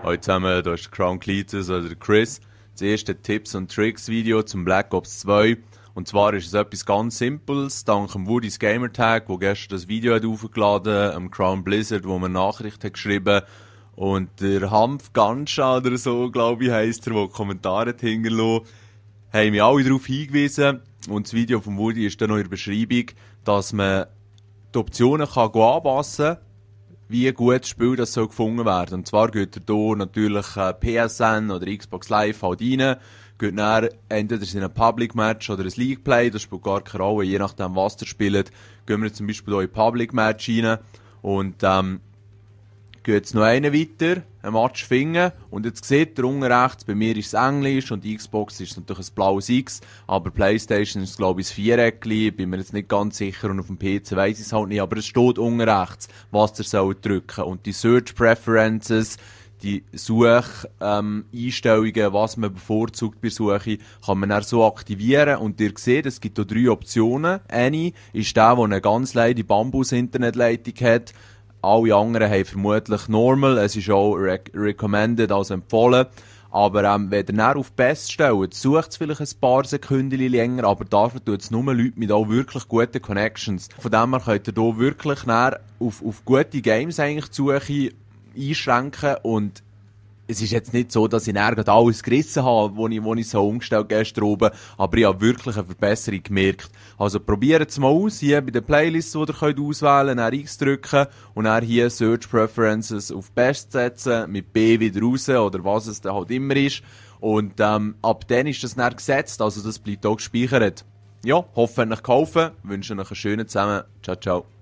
Hallo zusammen, da ist der Crown Cletus oder der Chris. Das erste Tipps und Tricks Video zum Black Ops 2. Und zwar ist es etwas ganz Simples, dank dem Woody's Gamertag, wo gestern das Video hat aufgeladen, am Crown Blizzard, wo man Nachricht hat geschrieben. Und der Hanf Ganscha oder so, glaube ich, heisst er, der Kommentare hat hinterlassen, haben mich alle darauf hingewiesen. Und das Video von Woody ist dann noch in der Beschreibung, dass man die Optionen kann anpassen kann, wie gut das Spiel das soll gefunden werden. Und zwar geht er hier natürlich PSN oder Xbox Live halt rein, geht dann entweder in ein Public Match oder ein League Play, das spielt gar keine Rolle, je nachdem was ihr spielt, gehen wir zum Beispiel hier in Public Match rein und geht es noch einen weiter, ein Match finden. Und jetzt seht ihr unten rechts, bei mir ist es Englisch und die Xbox ist natürlich ein blaues X, aber Playstation ist glaube ich ein Viereckli, bin mir jetzt nicht ganz sicher und auf dem PC weiss ich es halt nicht, aber es steht unten rechts, was ihr sollt drücken. Und die Search Preferences, die Einstellungen, was man bevorzugt bei Suche, kann man dann so aktivieren und ihr seht, es gibt hier 3 Optionen. Eine ist der eine ganz leide Bambus-Internetleitung hat. Alle anderen haben vermutlich Normal, es ist auch recommended, also empfohlen. Aber wenn ihr dann auf Best stellt, sucht es vielleicht ein paar Sekunden länger, aber dafür tut es nur Leute mit auch wirklich guten Connections. Von dem her könnt ihr hier wirklich auf gute Games eigentlich die Suche einschränken und es ist jetzt nicht so, dass ich nirgends alles gerissen habe, wo ich so umgestellt gestern oben, aber ich habe wirklich eine Verbesserung gemerkt. Also probiert es mal aus, hier bei den Playlists, die ihr könnt auswählen könnt, dann X drücken und dann hier Search Preferences auf Best setzen, mit B wieder raus oder was es dann halt immer ist. Und ab dann ist das dann gesetzt, also das bleibt auch gespeichert. Ja, hoffe, es hat euch geholfen, wünsche euch einen schönen zusammen. Ciao, ciao.